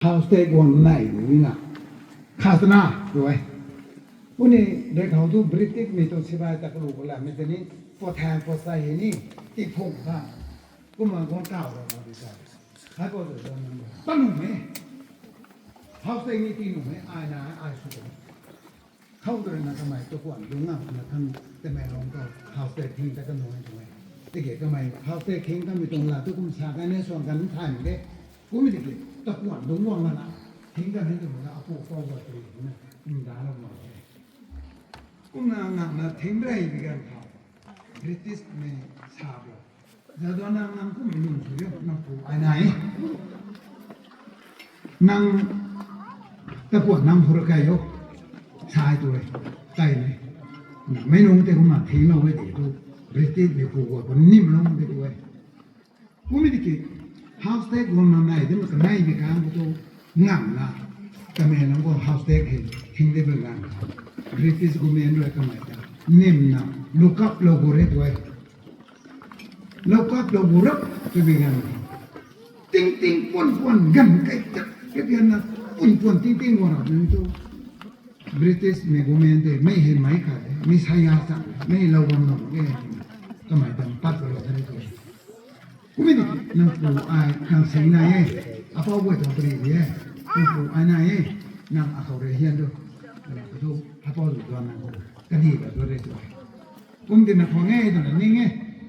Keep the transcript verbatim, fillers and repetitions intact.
House take guang nai ni na. Khasna, tu e. Uni, de khou tu British mei tu sibai ta kalu kala mei tei ni, po thang po sai hei ni, ti phung ta. Kumna guang tau ra na di sa. Hai po tu na. Ta nu me. House take ni ti nu me, ai na, ai su tu. Khou tu rui na kamei takuan lungc ngam na khang Tamenglong khou house take thing ta kan nung e tu e. Tiki kamei house take thing kamei tuang la tu kum sa kan ne suang kan thay mak de. Kum tiki takuan lungc guang na na. Thing kan hei tu na apu pou ga tu na. Kum da lou mak de. Kumna ngam na thing rei bi gan khou. British mei sa bo. Zado nang nang kum lung sw yo, nang pu ai nai. Nang tapuan nang hura kai yo. Sai tu e. Kai ne. Nang mei nung tei kumna thing lou e de tu. British mei pu guay pu nim lou de tu e. Kum tiki house take guang na nai de ma kanei bi kang tu ngam na. Tamenglong khou house take hei thing de bi ngan. British government rui kamei ta nim na lock up lou gu re tu e. Lock up lou gu rap tu bi ngan. Ting ting puan puan gan kai tak ke pian na puan puan ting ting guang rap tu. British mei government tei mei hei mei khat e, mei sai ya chang, mei lou bam lou e, kamei dam pat lou khat e tu. Kumei ni nang pu ai nang sing nai e, apou guay tuang pari di e, nang pu ai nai e, nang akhou rui hian tu, nang pu tu apou lu tuan nang khou kadi ba tu re tu. Kum di na khou nge twna ning e,